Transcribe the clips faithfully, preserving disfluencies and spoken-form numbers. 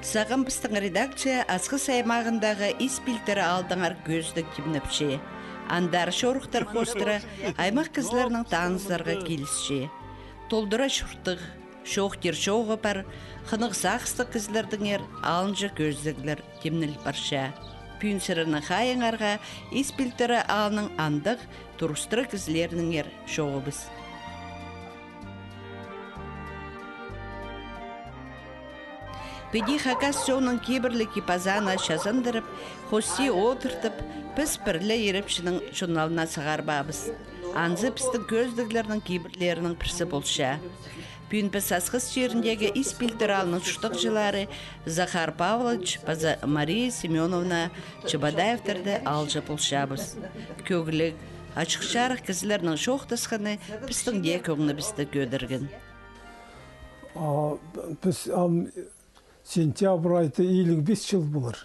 Сағам пістің редакция Асхыс аймағындағы Ис Пилтірі аалдаңар кӧзідіг тимнепче. Андар чорыхтар хоостыра аймах кізілернең танызарға килісче. Толдыра чуртығ, чоохтир чооғы пар, хынығ сағыстығ кізілердеңер алынҷа кӧзідіглер тимнел парча. Пӱӱн сірернің хайииңарға Ис Пилтірі аалның андағ турыстығ кізілерінеңер чоғыбыс. Піди хакас чонның кибірліг ипазына чазандырып, хости одыртып, піс пір ле ирепчінің чон алнына сығарбаабыс. Анзы пістің кӧзідіглернің кибірлерінің пірсі полча. Пӱӱн піс Асхыс чиріндегі Ис Пилтірі аалның чуртағҷылары Захар Павлович паза Мария Семёновна Чебодаевтарды алҷа полчабыс. Кӧгліг, ачых-чарых кізілернің чоохтасханы пістің дее кӧңнібісті кӧдірген. А, піс ам сентябрь айда илиг пис чыл полар.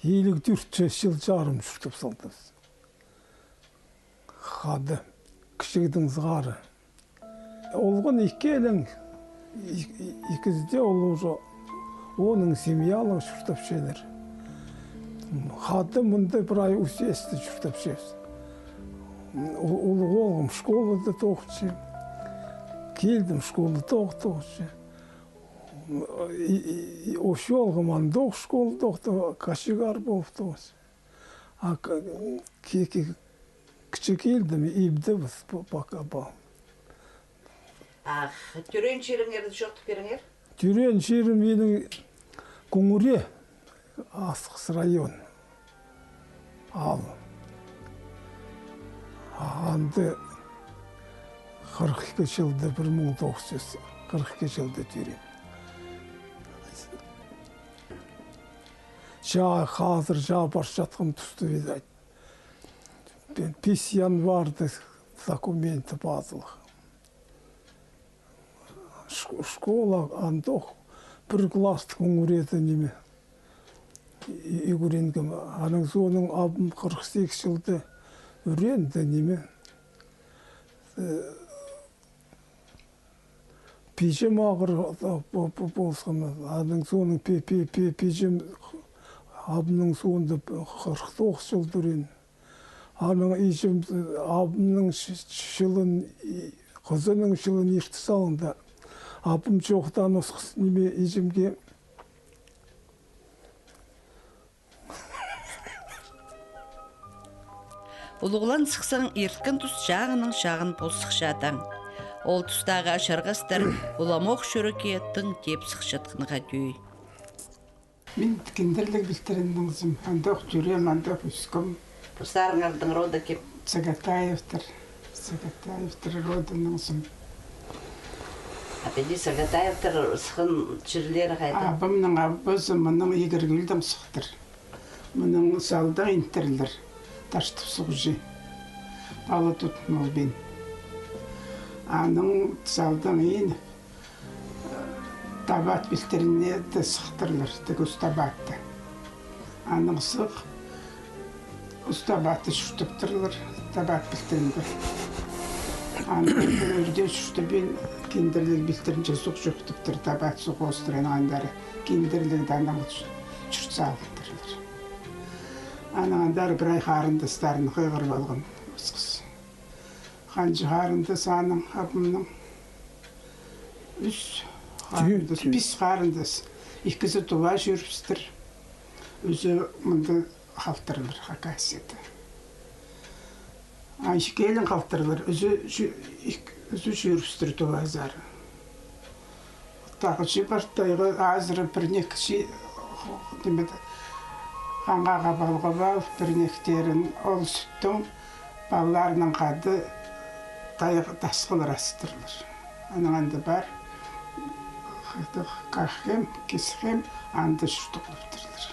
Илиг тӧрт чыл чарым чуртап салдыбыс. Хада, кічігдең сығара. Олған ікӧлең, ик-, ікізі дее ол уже, оның семьялығ чуртапчалар. Хада мында прай устьеста чуртапчабыс. Ол-, улуғ оолғым школада тоғынча. Килдім, школада тоғ-, тоғынча. И, и, и, ӱс оолғым андох школада тоғынча, кочегар полып тоғынча. А к-, ки-, ки-, кічіг килдім, ибде піс п-, пока пал. Ах, тӧреен чиріңерні чоохтап пиріңер? Тӧреен чирім минің Куңуре, Асхыс район. Ал. Анда хырых ікі чылда, пір муң тоғыс чӱс хырых ікі чылда тӧреем. Чаа, хазыр чаа парчатхан туста, видать. Пис январьда документі пазылған. Шк-, школа андох, пір класс Куңуреде ниме, и-, ӱгренгем. Анаң соонаң абым хырых сигіс чылда ӱренді, ниме. Э, пиҷем ағыр, а, по-, по-, полысхан. Анаң соонаң пи-, пи-, пи-, пиҷем абымның соонда хырых тоғыс чылда ӱрен. Анаң иҷем, абымның ч-, чылын, и-, хызының чылын иртіп салғанда, абым чоохтаан осхас ниме иҷемге. Улуғлан сыхсаң, ирткен тус чағының чағын пол сыхчатаң. Ол тустағы ачырғастар уламох чӱрекке тың теп сыхчатханға тӧӧй. Мин Киндірліг пилтірінеңзім, андох тӧреем, андох ӧскем. Постарыңарның роды кем? Сагатаевтар. Сагатаевтар родынаңзым. А піди Сагатаевтар сыххан чирлері хайда? Абамның абазы мының Игорь Гүлдең сыхтыр. Мының салдаң интірлер. Таштып суғҷы. Пала тудын ол пин. Анаң салдаң ин Табат пилтіріне дее сыхтырлар, тігі Устабатты. Анаң сых Устабатты чуртаптырлар, Табат пилтірінде. Анаң ӧрде чуртабин, Киндірліг пилтірінҷе суғ чуртаптыр, Табат суғ хоостыра, анаң андар Киндірлігде анаң чурт салғыптырлар. Анаң андар прай харындастарын хығырып алған осхас. Ханҷа харындас аның, абымның? Ӱс харындас, пис харындас. Ікізі Тува чӧрібістір. Ӱзі мында халтырлар, Хакасияда. А ікӧлең халтырлар, ӱзі чӧ-, ік-, ӱзі чӧрібістір Тувазар. Тағ чи партайға азыра пірнех чи, ниме, хаңға хабалға пал, пірнехтерін ол сӱттің палаларынаң хада тайығ тасхыллар астырлар. Анаң анда пар, хыдых, каххем, кисхем, анда чуртағлаптырлар.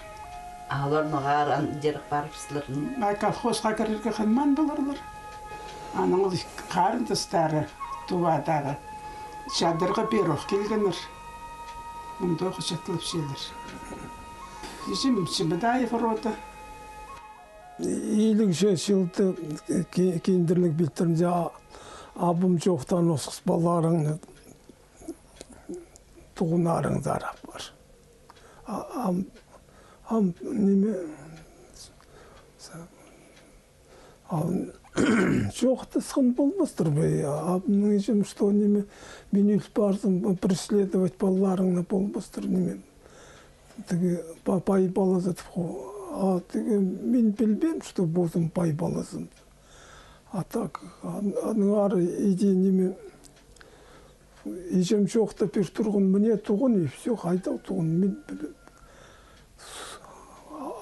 А олар ноға андирах парыбыстылар? А колхозха кірерге хынмаан поларлар. Анаң ол ик-, харындастары Тувадағы чадырға пеер ох килгеннер. Мында ох чатылып чӧрлер. Иҷем Чемедаев рода. Илиг че чылда ки-, Киндірліг пилтірінде а-, абым чоохтаан осхас палаларың, туғаннарың сарап пар. А, ам, ам, ниме, с-, а, чоохтасхан полбастыр ба, а, абымның иҷем, что, ниме, мин ӧл парзам, преследовать палаларыңны полбастыр, ниме. Тігі па-, пай палазы тіп хо-, а, тігі мин пілбеем, что позым пай палазым. А так, ан-, аннаңар иди, ниме, иҷем чоохтап пир турған, мына туған, и всё, хайдағ туған, мин пілбеем.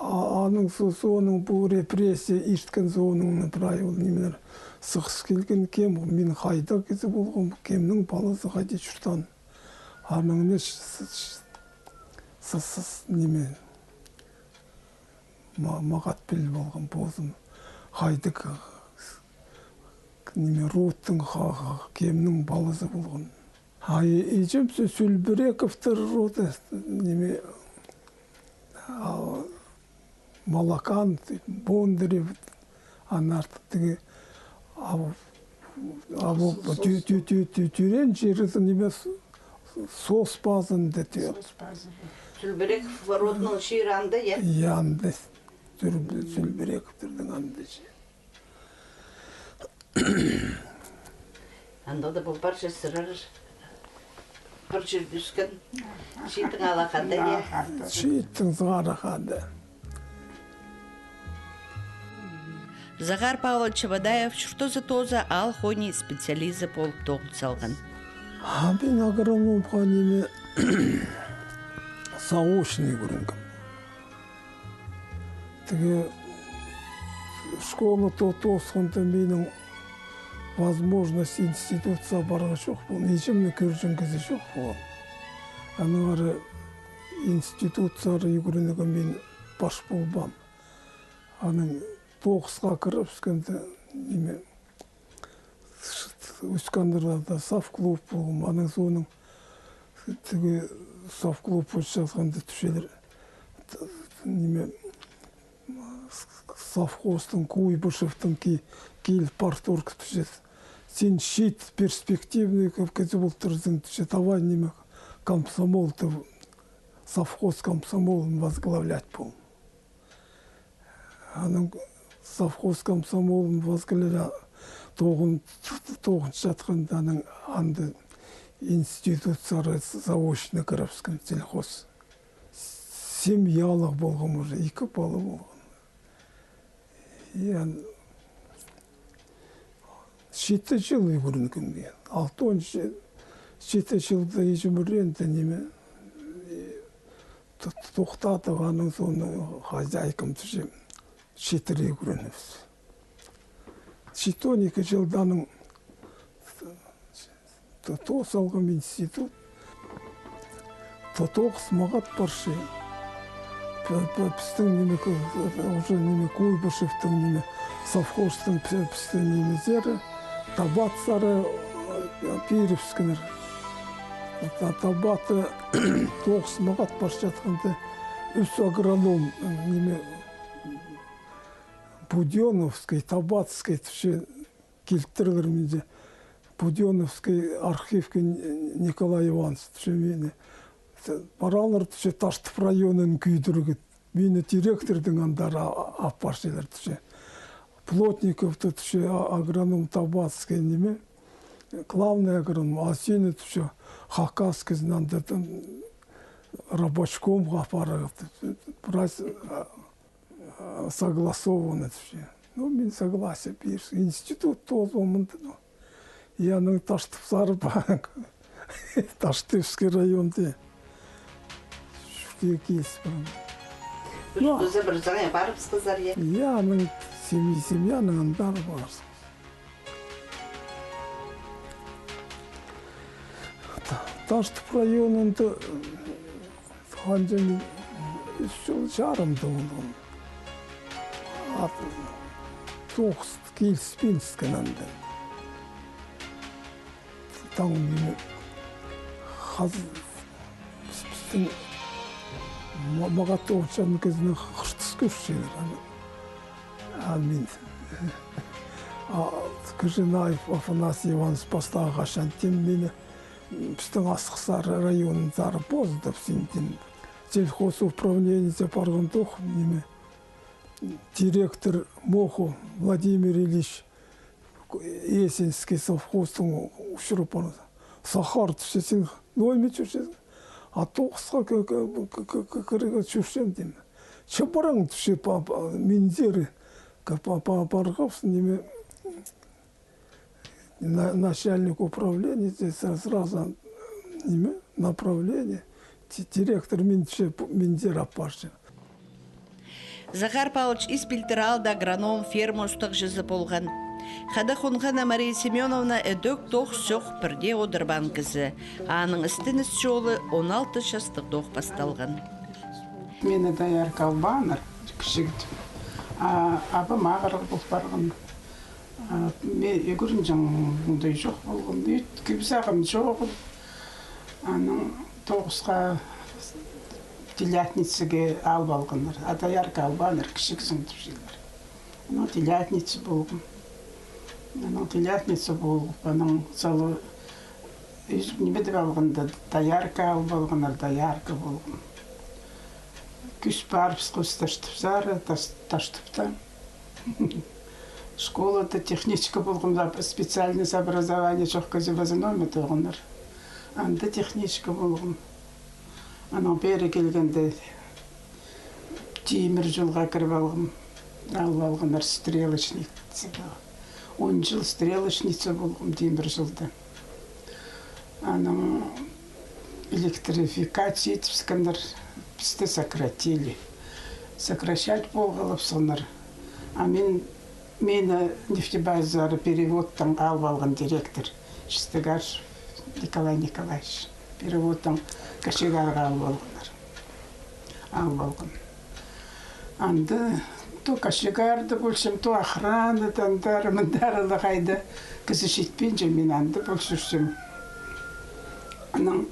А, аның со-, соонаң пу репрессия ирткен соонаң, прай ол нимелер сығыс килген, кем, мин хайдағ кізі полғам, кемнің палазы хайди чуртаан. Анаң не с-, с-, с-, с-, ниме, ма-, мағат піліп алғам позым. Хайдағ, ниме, родтың ха-, ха-, кемнің палазы полған. А и-, иҷем Сю-, Сюльбірековтар роды, ниме, а, Малакан, Бондарев, аннаңар тігі, а, а, тӱ-, тӱ-, тӱ-, тӱ-, тӱрен чирі, ниме, с-, Соос пазында тӱ-, Соос пазында. Сюльбіреков родының чирі анда, я? Я, анда. Сюль-, Сюльбірековтарның анда чирі. Анда даа пу парча сірер пір чирде ӧскен, чииттең алахада, я? Чииттең сығара хада. Захар Павлович Чебодаев чуртазы тооза аал хонии специализі полып тоғын салған. А мин агрономға, ниме, заочный ӱгренгем. Тігі школа то-, тоосханда минің возможность институтсар парарға чох полған. Иҷемні кӧрҷең кізі чох полған. Аннаңар институтсар ӱгренерге мин пар полбаам. Анаң тоғысха кірібіскенде, ниме, Искандерде совклуб полған, анаң соонаң тігі совклуб полчатханда тіпчелер, т-, ниме, с-, совхозтың, Куйбышевтің ки-, кил парторг тіпче. Син чиит перспективный кізі пол турзың тіпче, давай, ниме, комсомол тіп, совхоз комсомолын возглавлять пол. Анаң совхоз комсомолын возглавля-, тоғын-, тоғынчатханда, анаң анда институтсар заочно кірібіскем, сельхоз. Семьялығ полғам уже, ікі пала полған. И ан-, читі чыл ӱгренгем мин. Алтон чи-, читі чылда иҷем ӱгренді, ниме, и то-, тохтадығ, анаң соонаң хозяйкам тіпче, читіре ӱгренібіс. Читон ікі чылдаң то-, тоос салғам институт. То-, тоғыс мағат парча. Пі-, пі-, пістің, ниме, к-, уже, ниме, Куйбышевтің, ниме, совхозтың пі-, пістің, ниме, сері, Табадсар, э, пирібіскеннер. Та-, Табадты тоғыс мағат парчатханда ӱс агроном, э, ниме, Будённовский, Табадский тіпче, килтірлер минзер. Будённовский архивке Николай Иванович тіпче мині. Параалар тіпче Таштып районын кӧдірерге. Мині директордың андар а-, а-, апарчалар тіпче. Плотниковты тіпче, а-, агроном Табадский, ниме, главный агроном, а сині тіпче Хакасскийзін андар рабочкомға апарарға тіпче. Прайзы, а, а, согласовано тіпче. Ну, мин согласие пирібіскем. Институт тоозып алғам, ну. И анаң Таштыпсар пар. Таштыпский районда. Чуртирға киліс парған. Ну, пір саңай парыбысхазар, я? Я, анаң семья, семьянаң андар парыбысхам. Та-, Таштып районында ханҷа ӱс чыл чарым тоғынғам. А тоғыс киліспиніскен анда. Таң мені хаз-, піс-, пістің ма-, мағат тоғынчатхан кізіні хыртыс кӧрчелер. А мин, а, Кіжінаев Афанасий Иванович пастағы хачан тим мені, пістің Асхыссар районынзар позыдып син тим. Сельхозуправлениеде парғандох, ниме, директор Мохов Владимир Ильич Есинский совхозтың учуры пар. Сахар тіпче, син ноо ниме чӧрчезің? А тоғысха кірерге чӧрчем, тим. Чыбыраң тіпче, минзер парғабыс, ниме, начальник управления, сразу, ниме, направление, директор минзер апарча. Захар Павлович ис пилтір аалда агроном, ферма устағҷызы полған. Хада хонған Мария Семёновна ідӧк тоғыс чох пірдее одырбаан кізі. Аның істеніс чолы он алты частығдох пасталған. Мині доярка албааннар кічігдең. А абам ағырығ пол парған. А, мин ӱгренҷең мындағ чох полған, ит кип-сағам чоғыл. Анаң тоғысха телятницаға алып алғаннар. А доярка албааннар, кічігзің тіпчелер. Анаң телятница полғам. Анаң телятница полып, анаң сала ниме тіп алғанда, доярка алып алғаннар, доярка полғам. Кӱс парыбысхабыс Таштыпсары, Таш-, Таштыпта. Школада техничка полғам, специальность образования чох кізі в основном тоғынар. Анда техничка полғам. Анаң пеер килгенде тимір чолға кіріп алғам. Алып алғаннар стрелочница. Он чыл стрелочница полғам тимір чолда. Анаң электрификация итіп сыхханнар, пісті сократили. Сокращать полғалап сыхханнар. А мин, мині нефтебазар переводтаң алып алған директор Чистогар Николай Николаевич. Переводтаң кочегарға алып алғаннар. Алып алған. Анда то кочегарда полчам, то охранада, андар-мындар ла хайда. Кізі читпинче, мин анда пол чӧрчем. Анаң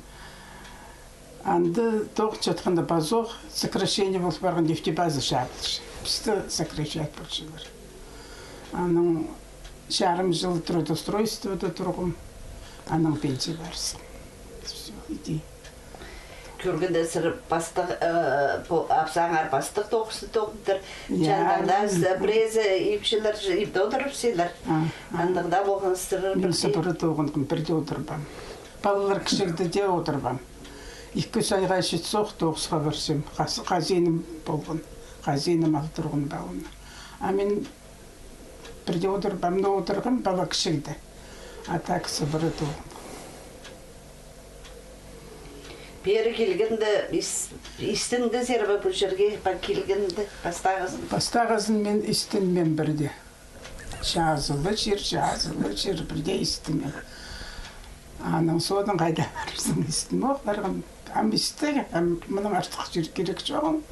анда тоғынчатханда пазох сокращение пол парған, нефтебаза чабылча. Пісті сокращать полчалар. Анаң чарым чыл трудоустройствода турғам. Анаң пенсия парыбысхам. Всё, иди. Кӧргенде сірер пастығ, э, пу-, апсаңар пастығ тоғысты тоғынтыр. Я, чандағда я. Пірезі ипчілер, ипте одырыбысчалар. А, а. Андағ даа полған сірер. Мин пірдее. Сыбыра тоғынғам, пірдее одырбаам. Палалар кічігде дее одырбаам. Ікі-ӱс айға читсох, тоғысха парчам. Хаз-, хазиным полған. Хазиным ал турған паланы. А мин пірдее одырбаам, но одырғам пала кічігде. А так сыбыра тоғынғам. Пеер килгенде, ис-, истінзер бе пу чирге, па килгенде, пастағызын? Пастағызын мин истінмеем пірдее. Чазылы чир, чазылы чир, пірдее истінмеем. Анаң соонаң хайда парыбызың, истінмеен парғам. Ам истіг, ам мынаң артых чир кирек чоғыл.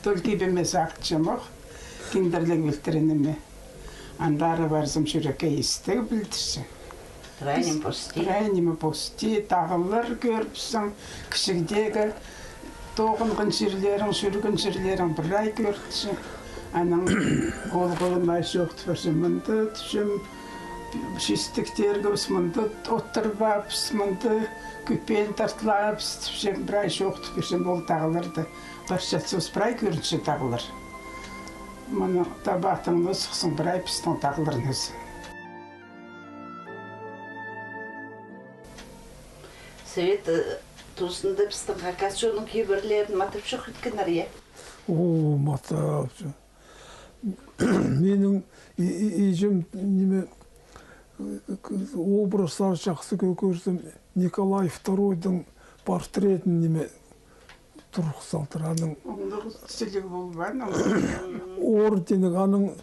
Только ибіме сағынчам ох. Киндірліг пілдіргеніме. Андар парзам, чӱрекке истіг пілдірче. Крайнем пос тии. Крайнем пос тии, тағлар кӧрібіссің, кічігдегі тоғынған чирлерің, чӱрген чирлерің прай кӧрінче. Анаң ол холыма чоохтап парчам, мында тіпчем, чистектерге піс мында одырбаабыс, мында кӱпен тартылаабыс тіпчем, прай чоохтап парчам ол тағларны. Парчатсабыс, прай кӧрінче тағлар. Мыны табаа тыңназахсың, прай пістің тағларны. Совет, э, тузында пістің хакас чонның кибірлерін матап чох иткеннер, я? О, матап чох. Минің и-, и-, иҷем, ниме, э, к-, образтар чахсы кӧ-, кӧрзем, Николай второйдың портретін, ниме, турғыс салтыр, аның. Оңдағ сіліг полбаан, орденнің, аның,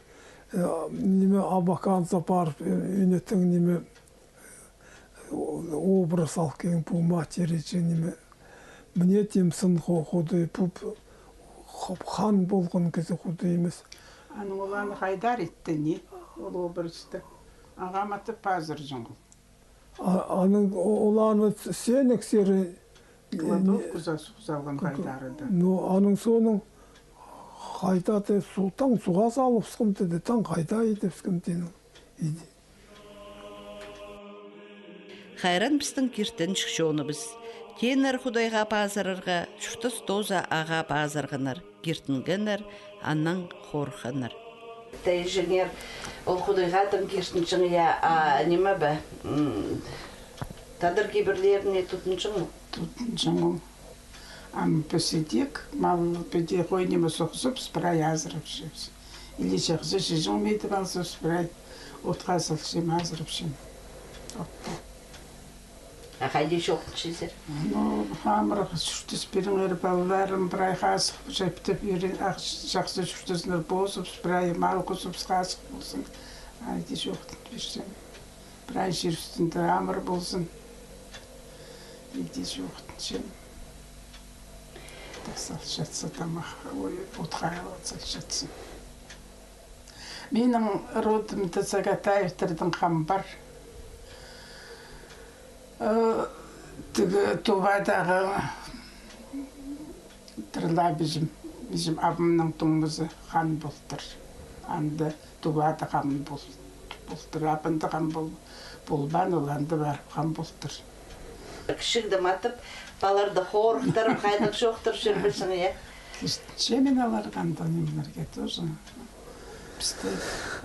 э, ниме, Абаканзар парып, э, ӱнеттең, ниме, о-, образ ал килген пу матери чи, ниме. Мына тимсін ху-, худой, пу п-, х-, хан полған кізі худой нимес. Аның ол аны хайдар итті, ни? Ол образты. Ағаа матап пазырҷаң ол. А-, аның о-, ол аны с-, сенексер, э, кладовказар суғ салған хайдары даа. Ну, аның соонаң хайдады, су-, таң суға салыбысхам, тіді, таң хайда идібісхем, тиді. Хайран пістің киртінҷік чоныбыс. Тееннер Худайға пазырарға, чуртас тооза ағаа пазырғаннар, киртінгеннер, анаң хорыхханнар. Тайҷаңар, ол Худайға тың киртінҷең, я, а, ниме бе, м, тадар кибірлеріне тудынҷаң ол? Тудынҷаң ол. Ам піс идӧк, мал піди хой ниме сохсабыс, прай азырапчабыс. Или чахсы чиҷең миді алзабыс, прай отха салчам, азырапчам. Отты. А хайди чоохтапчазар? Ну, амыр чуртас пиріңер, палаларым, прай хазых чаптап, ӧрін, ах, чахсы чуртазыннар ползабыс, прай мал хозабыс, хазых ползын. Хайди чоохтап пирчем. Прай чир ӱстӱнде амыр ползын. Иди чоохтапчам. Тас салчатса тамах, ой, отха салчатса. Минің родымда Сагатаевтердің хам пар. Э, тігі Тувадағы Тырлап іҷем, іҷем абамның туңмазы хан полтыр. Анда Тувада хан пол-, полтыр, абында хан пол-, полбаан, ол анда парып хан полтыр. Кічігде матап, палаларды хорыхтырып, хайдағ чоохтар чӧрбеҷең, я? Киртінчем мин аларға анда нимелерге тоже. Пісті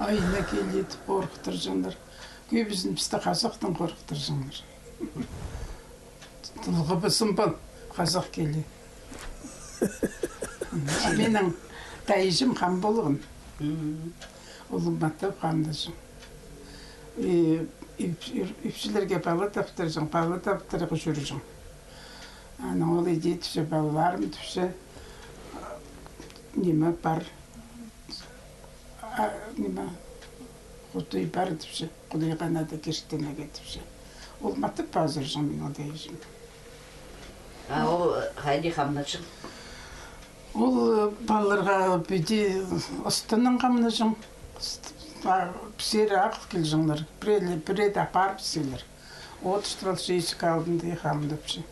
айна киледі, хорыхтырҷаңнар. Кӧбізін пісті хазахтаң хорыхтырҷаңнар. Тылғабызым пол, хазах киле. Минің тайҷым хан полған. Мгм. Улуғ матап ханнаҷаң. И, и, и, ипчілерге пала таптырҷаң, пала таптырарға чӧрҷең. Анаң ол иди тіпче, палаларым тіпче, ниме пар. А, ниме, Худай пар тіпче, Худайға нада киртінерге тіпче. Ол матап пазырҷаң минің тайҷым. А ол хайди хамнаҷаң? Ол, э, палаларға піди ыстынаң хамнаҷаң. Ыст-, а, пісері ағыл килҷеңнер. Пірее-, пірееде апарып пісерлер. Одыртып алча, ісік алдында хамнапча.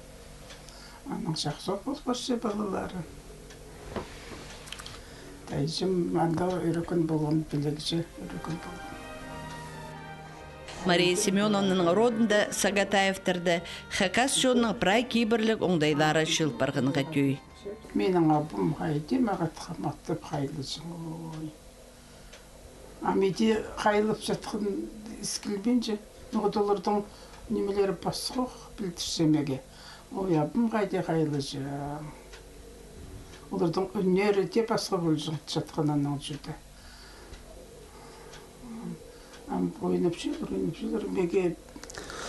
Анаң чахсы пол парча палалары. Тайҷым анда ӧреккен полған, пілігҷі ӧреккен полған. Мария Семёновнаның родында Сагатаевтерде хакас чонның прай кибірліг оңдайлары чыыл парғанға тӧӧй. Минің абам хайди мағат матап хайлаҷаң, ой. Ам иди хайлап чатхан ис килбинче, ноға-да олардың нимелері пасха ох, пілдірче меге. Ой, абам хайди хайлаҷаң. Олардың ӱннері дее пасха полҷаң чатханнаң чӱдее. Ам ойнапчалар, ойнапчалар, меге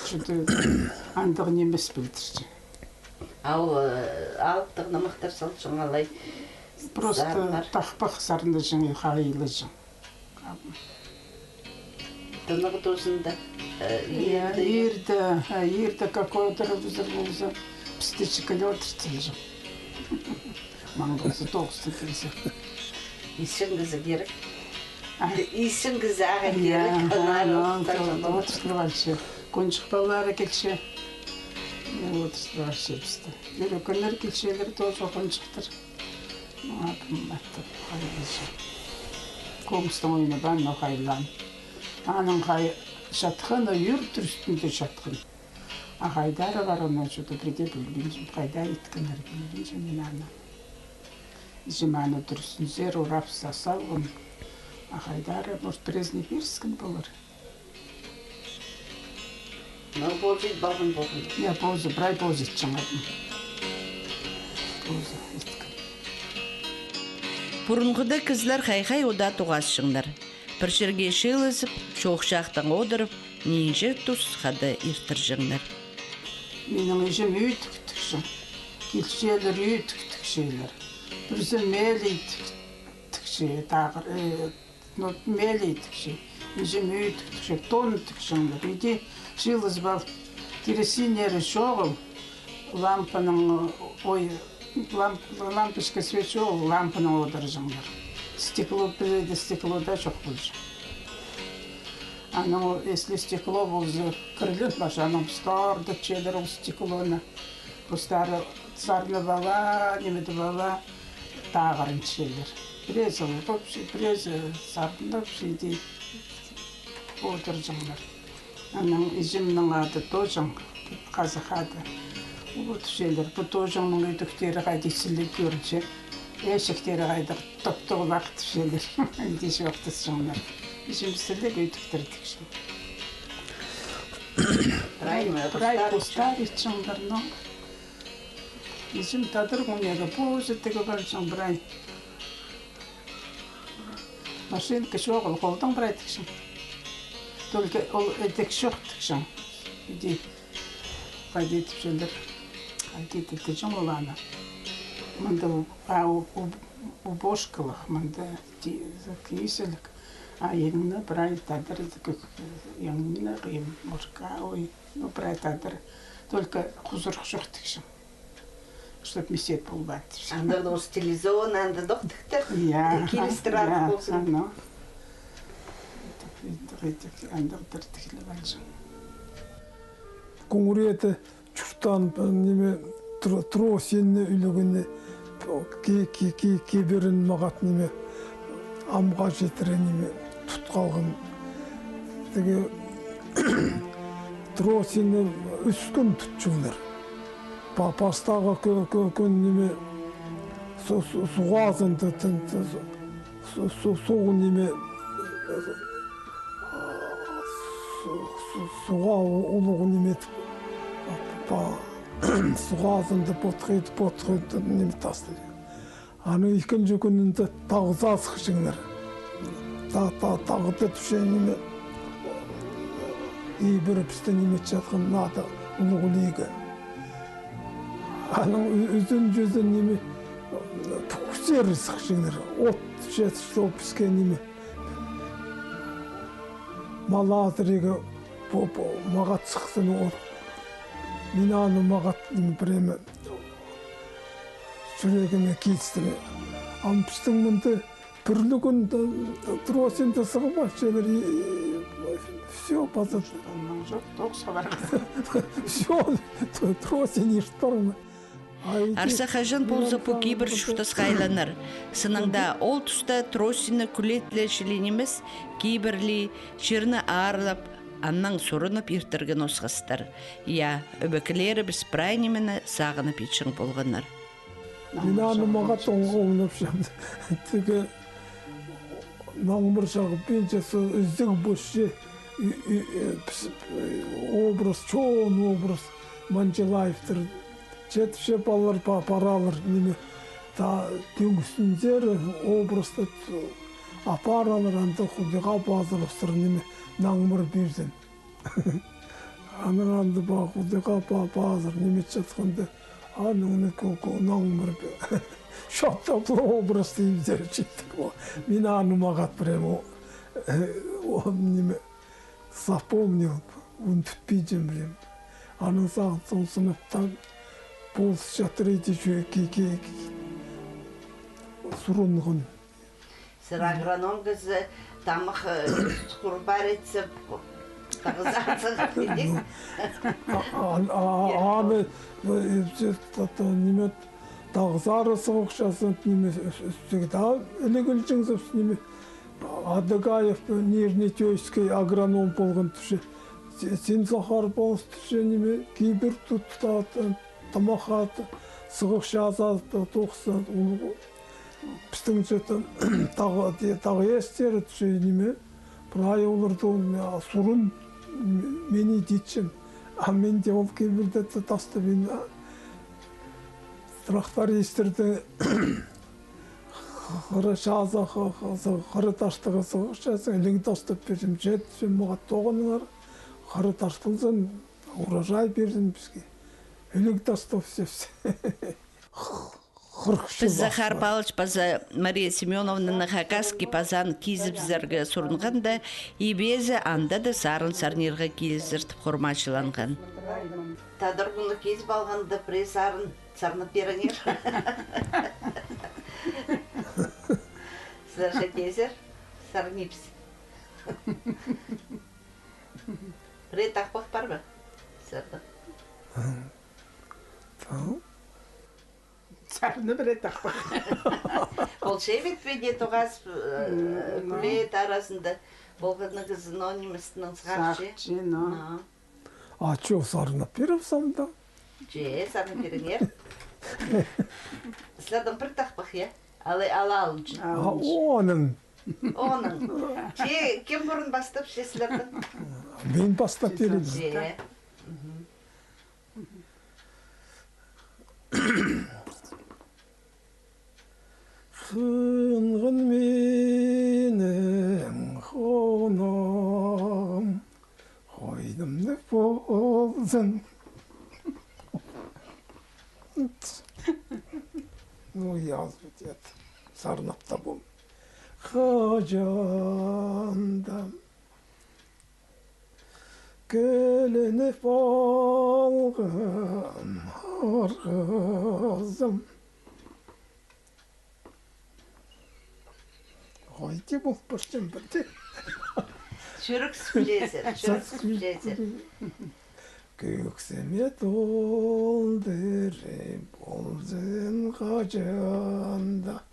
чӱдее андағ нимес пілдірче. А ол, э, алыптығ нымахтар салҷаң алай. Просто сарыннар. Тахпах сарнаҷаң, хайлаҷаң. Тынағ тузында, э, я, иирде, иирде, а, иирде, как одырыбызар полза, пісті чікіл одыртылҷаң. Маңғазы тоғыстығ килзе. Исчең кізі кирек. А? Исчең кізі ағаа кирек. Я, ана, ана, одыртылып алча. Кончых палалары килче. Я, одыртылып алча пісті. Ӧреккеннер килчелер, тоже кончыхтар. Маңат, маңат, хайлаҷаң. Комыстың ойнабаан, но хайлаан. Аның хай-, чатханы ӱр тӱрістінде чатхан. А хайдар парғаны чӱдее пірдее пілбинчем, хайда иткеннер пілбинчем мин аны. Іҷем аны тӱрістінзер урап са-, салған. А хайдар, может, пірезіне пиріскен полар. Но позы ит парған полған. Я, позы, прай позы итчең адым. Позы иткен. Пурунғыда кізілер хай-хай удаа тоғасчаңнар. Пір чирге чыылызып, чоохчахтаң одырып, нинҷе тус хада иртірҷеңнер. Минің іҷем ӧӧй тік тікчең. Килчелер, ӧӧй тік тікчелер. Пірсі мелей тік тікче, тағыр, э, ну, мелей тікче. Іҷем ӧӧй тік тікче, тон тікчеңнер. Иди чыылызып ал, керосиннері чоғыл. Лампаның, ой, ламп-, лампочка, свеча, ол лампанаң одырҷаңнар. Стекло, пірее дее стекло даа чох полҷаң. Анаң, если стекло полза, кіріліп парча, анаң пістер дее читчелер ол стеклоны. Постары сарнап ала, ниме тіп ала, тағырын читчелер. Пірезі улуғ, пірезі сарнап, чиди одырҷаңнар. Анаң іҷемнің ады Тоҷаң, хазах ады. Пу тіпчелер, пу тоозының ӧдіктері хайди сіліг кӧрінче. Ӧдіктері хайдағ топ-тоғлах тіпчелер. Иди чоохтасчаңнар. Пістің сіліг ӧдіктер тікчең. Прай, прай постар итчеңнер, но. Пістің тадар кӧнегі позы тігі полҷаң прай. Машинка чоғыл, холдаң прай тікчең. Только ол ідӧк чох тікчең. Иди. Хайди тіпчелер. Хайди тіпчең ол аны. Мында у-, а, у-, у-, уборкалығ, мында ти-, кизіліг. А иңні прай тадар, иңні, и морка, ой, ну, прай тадар. Только хузурух чох тікчең. Чтоб мисет полбаан. Анда даа стилизованный, анда даа тіктер. Я. Килістір, я, артых ползын. Аны. Андағ тіртіглеп алҷаң. Куңыреті чуртаан, ниме, тро-, тросиннің ӱлӱкӱні ки-, ки-, ки-, кибірін мағат, ниме, амға читіре, ниме, тут халған. Тігі тросиннің ӱс кӱн тутчаңнар. Па-, пастағы кӱ-, кӱ-, кӱн, ниме, су-, су-, суғ азында, тын-, тын-, су-, су-, суғ, ниме, су-, су-, суға у-, улуғ, ниме, па-, суғ азында потхыйды, потхыйды, ниме, тастады. Аның ікінҷі кӱнінде тағзар сыхчаңнар. Та-, та-, тағда тіпче, ниме, ибіре пісті, ниме, чатхан нада улуғ лиге. Аның ӱ-, ӱзінҷізі, ниме, пӱксер сыхчаңнар. От чет, что піске, ниме. Мал азырға по-, по-, мағат сыхсын ол. Мин аны мағат, ниме, прямо чӱрегіме килістіре. Ам пістің мында пір ле кӱн, э, тросинде сығып алчалар, и, и всё, паза. Аннаң чох, тоғысха парған. Всё, тросин ирт парған. Арса хаҷан полза пу кибір чуртасха айланар. Сыннаң даа ол туста тросинні кӱлетле чіли нимес, кибірлі, чирні аарлап, аннаң сурынып иртірген осхастар. Я, ӧбекелерібіс прай нимені сағынып итчең полғаннар. Мин аны мағат оң-, оңнапчам. Тігі наңмыр чағып, пинче су ізіг пусча, и, и, и, пс-, э, образ, чоон образ Манчалаевтер. Четче палалар па-, паралар, ниме, та, тӱңсінзер, образты т-, апаралар, анда Худайға пазырыбыстыр, ниме, наңмыр пирзін. Анаң анда ба Худайға па-, пазыр, ниме, чатханда, анаң аны ку-, ку-, наңмыр пе. Чоохтап, образты ибзер читтір. Мин аны мағат прямо, о, ниме, запомнил, унтутпинчам прям. Анаң сағын соң сыныптаң полыс чатыр иди чӧ-, ки-, ки-, ки-, сурынған. Сірер агроном кізі тамах, э, хурбар итсе, тағзар сығып иди. А, а, а, аны, э, э, та-, та-, ниме, тағзары сығыпчазын, ниме, с-, с-, всегда іліг ілҷеңзіп, ниме, Адыгаев, Нижнетёйский агроном полған тіпче. Се-, син, Захар, полыс тіпче, ниме, кибір тут, та-, та-, тамахха сығыпчазың, та-, тоғыс, ол, пістің че там, тағ-, те-, тағ ээстері тіпче, ниме, прай оларда, а, сурын, м-, мин иди итчем. А мин дее ол кибірді та-, тастап, мин, а, трактористтерді хыры чазы, хы-, хы-, хыры таштығы сығыпчазың, іліг тастап пирзем, чет, сен мағат тоғыныңар, хыры таштылзын, урожай пирзін піске. Іліг тастап сепсе. Хырых чыл. Піс Захар Павлович паза Мария Семёновнаны хакасский пазан кизібізерге сурынғанда, ибезі анда даа сарын сарнирға килізер тіп хормачыланған. Тадар кӱні кизіп алғанда, пірее сарын сарнап пиріңер. Сірер че тезер, сарнибыс. Пірее тахпах пар ба? Сарны. Тау. Сарны пірее тахпах. Ол чебет пе де тоғас, э, ну, кӱлет аразында полған кізі, но ниместің сағынча. Сағынча, но. А. А чо, сарнап пиріп салды? Че, сарнап пиріңер. Сірернің пір тахпах, я? Алай, ала алынча. А, оның. Оның. Че, кем пурун пастап, че, сірернің? Мин пастап пирем. Че. Мгм. Сынған минің хонағым, хойнымны ползын. Ну, я, вот это, сарнап та пол. Хаҷан даа кӧлініп алғам, арғызым. Хайди пол парчам пірдее. Чӱрексіп килчезер, чӱрексіп килчезер. Кӧксіме толдырып ползын хаҷан даа.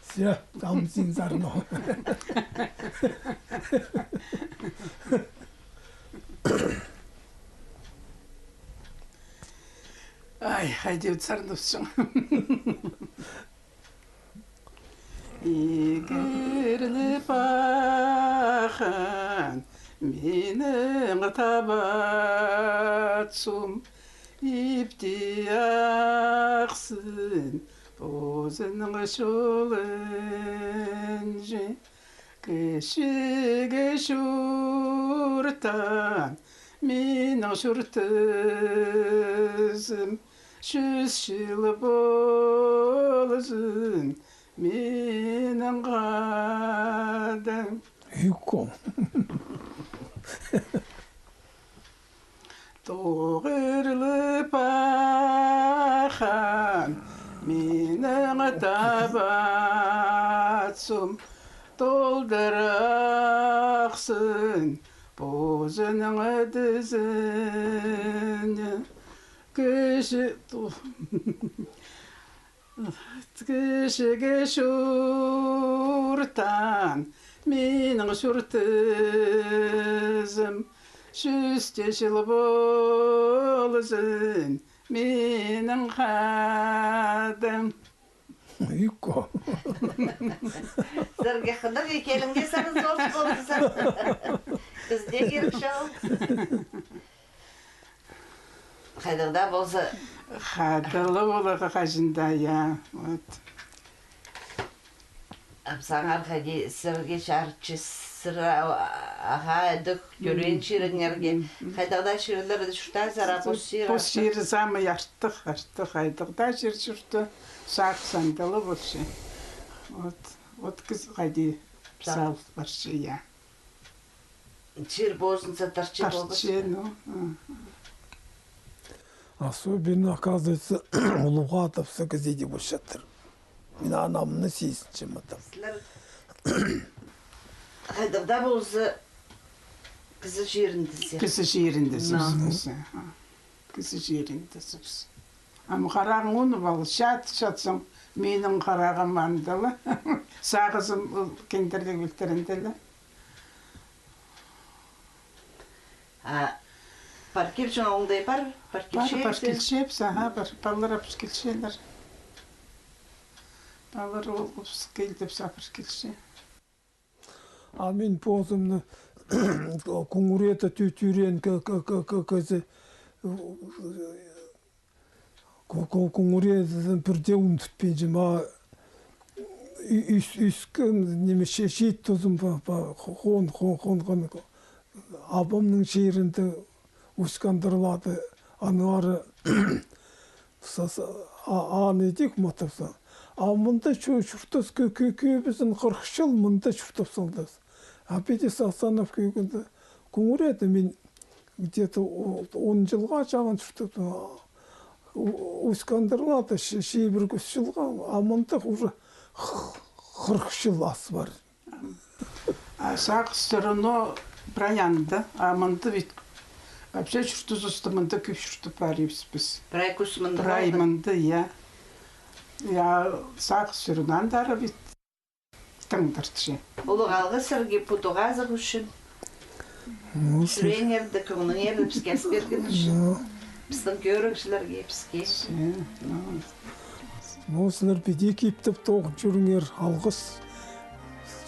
Всё, там син сарнап. Ай, хайди сарнапчаң. Игірлеп аххан минің табатсым, ипти ахсын позының чолынҷа. Кічіг чуртаан минің чуртазым, чӱс чыл ползын минің хадам. Юкко. Тоғырылып аххан минің табатсым, толдыр ахсын позының тізіне. Кічі-, ту-, Кічіг чуртаан минің чуртазым, чӱс те чыл ползын минің хадам. Юкко. Сірерге хынығ, икелеңе сағын соғыс ползын. Піске кирек чоғыл. Хайдағ даа полза. Хайдағ ла поларға хаҷан даа, я. Вот. Ам саңар хайди, сірерге чарытча, сірер, а, ағаа ідӧк тӧреен чиріңерге. Хайдағ даа чирлерде чуртазар, а пос чир. Пос чир самый артых, артых хайдағ даа чир чуртаан, сағыс анда ла полча. Вот, вот кізі хайди сағыс парча, я. Чир позын сатарча полбас. Тарча, ну. Особенно, оказывается, улуғ ада піске кізі дее полчатыр. Мин анамны сизінчем, атам. Сірер хайдағ даа полза, кізі чиріндезер. Кізі чиріндезер. Кізі чиріндезер. Ам харағың уны пал, чат, чатсаң, минің харағым анда ла. Сағызым ол кендірліг пілдірінде ла. А пар килчең оңдай пар, пар килчебіс, аха, пар, палалар апарып килчелер. Палалар ол килді, апарып килче. А мин позымны кӱңӱреді тӧ-, тӧреен кізі, кӱңӱрезін пірдее ундутпинчам, а ӧскен, ниме, чиит тузым, хон, хон, хон, хон, абамның чирінде ӧскен тырлады, аннаңар аны идӧк матапса. А мында чуртас кӧбізін хырых чыл мында чуртап салдас. А піди сағынып кӧгенде, кӱңӱреді мин где-то он чылға чағын чуртап, ӧскен тырлады чибіргі ӱс чылға, а мында уже хырых чыл ас пар. А сағыс всё равно прай анда, а мында ведь вообще чуртазыбыста мында кӧп чуртап парибыс піс. Прай кӱс мында. Прай мында, я. Я, сағыс всё равно андары ведь тыңдырча. Улуғ алғыс сірерге пу тоғазығ ӱчӱн. Чӱрееңерді, кӧңніңерді піске ас пирген ӱчӱн. Пістің кӧрігҷілерге, піске. Музлар піди киптеп тоғын чӧріңер, алғыс.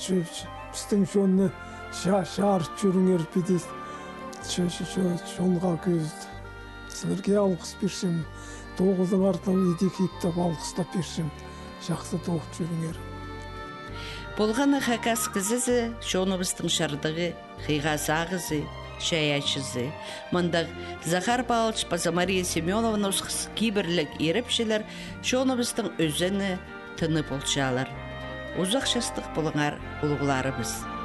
Чӧ-, чӧ-, пістің чонны ча-, чарып чӧріңер піди. Чӧ-, чӧ-, чӧ-, чонға кӧзіт. Сілерге алғыс пирчем. Тоғызыңарның иди киптеп алғыстап пирчем. Чахсы тоғын чӧріңер. Полғаны хакас кізізі, чоныбыстың чардығы, хыйға сағызы, чайаачызы. Мындағ Захар Павлович паза Мария Семёновна усхас кибірліг ирепчілер чоныбыстың ӧзені, тыны полчалар. Узах частығ полыңар, улуғларыбыс.